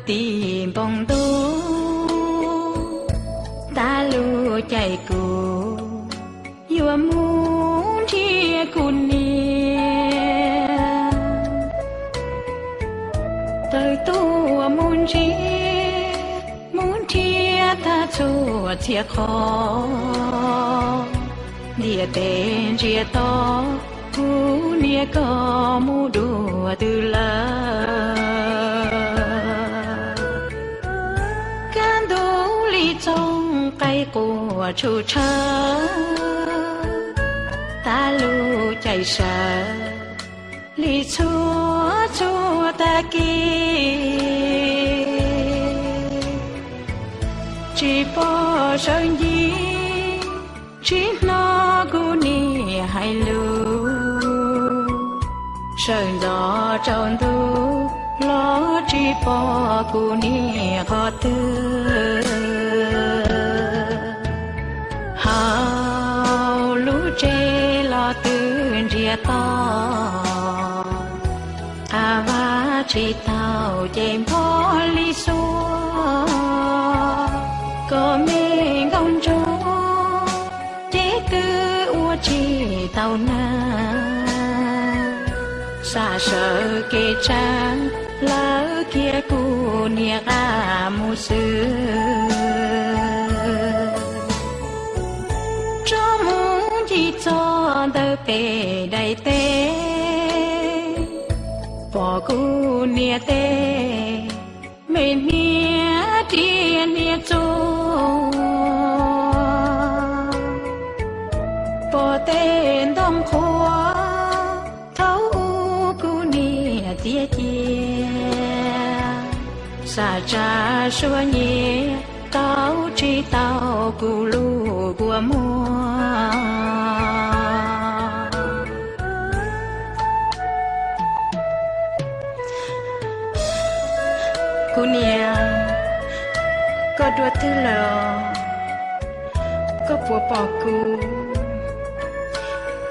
Tim npoo ntuj, tas lub caij kuv yuav mus nrhiav kuv niam. Tawm tuaj mus ntsia, mus nrhiav tag txhua txhia qhov, ntiaj teb ntsiag to, kuv niam koj mus dua twg lawm. Kaj ntug li txooj qaib quaj tshum tshawv, tas lub caij sawv li txhua txhua tag kis, tsis pom sawv ncig, tsis hnov kuv niam hais lus. Sawv ntxov tsaus ntuj los tsis pom kuv niam qhov twg. Hauv lub tsev los twb ntsiag to, qav vaj tsis tau ces npog li xuab, kom me nkauj ntsuag ces twb ua tsis tau nag. Xa sawv kev tsa, lawv kiag kuv niam qab mus xwb. Tso mus ncig txog ntawm pem daim teb, pom kuv niam tej me hniav riam hniav txuas, pom tej ntoo qhuav thaum ub kuv niam txias cia. Xav tsa suab nyiav tau tsis tau kuv lub kua muag. Kuv niam, koj dua twg lawm? Koj puas pom kuv?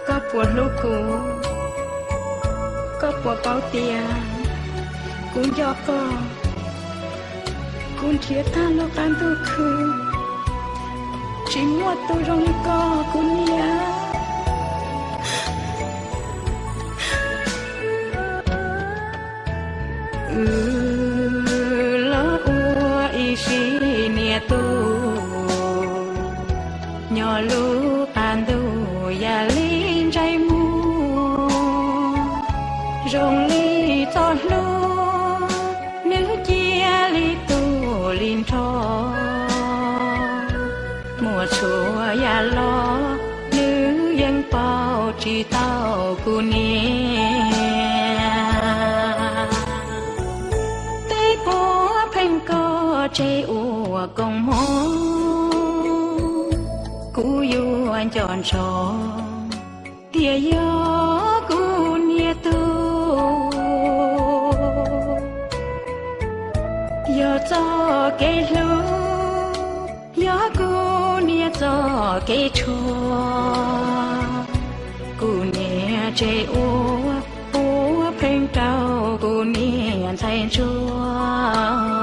Koj puas hlub kuv? Koj puas paub tias kuv nco koj? Kuv nrhiav tag lub qab ntuj khwb, tsis muaj tus zoo li koj kuv niam. Wb los ua ib sim niam tub, nyob lub qab ntuj yam li ntsais muag, zoo li txoj hlua nws cia li tu li nrho. Muaj txhua yam los nws yeej pauv tsis tau kuv niam. Tej puav pheej koj tseg ua koom mov, kuv yuav nco ntsoov tias yog kuv niam tub. Yog txoj kev hlub, yog kuv niam txoj kev tshuav, kuv niam tseg ua puav pheej rau kuv niam ntxhais ntsuag.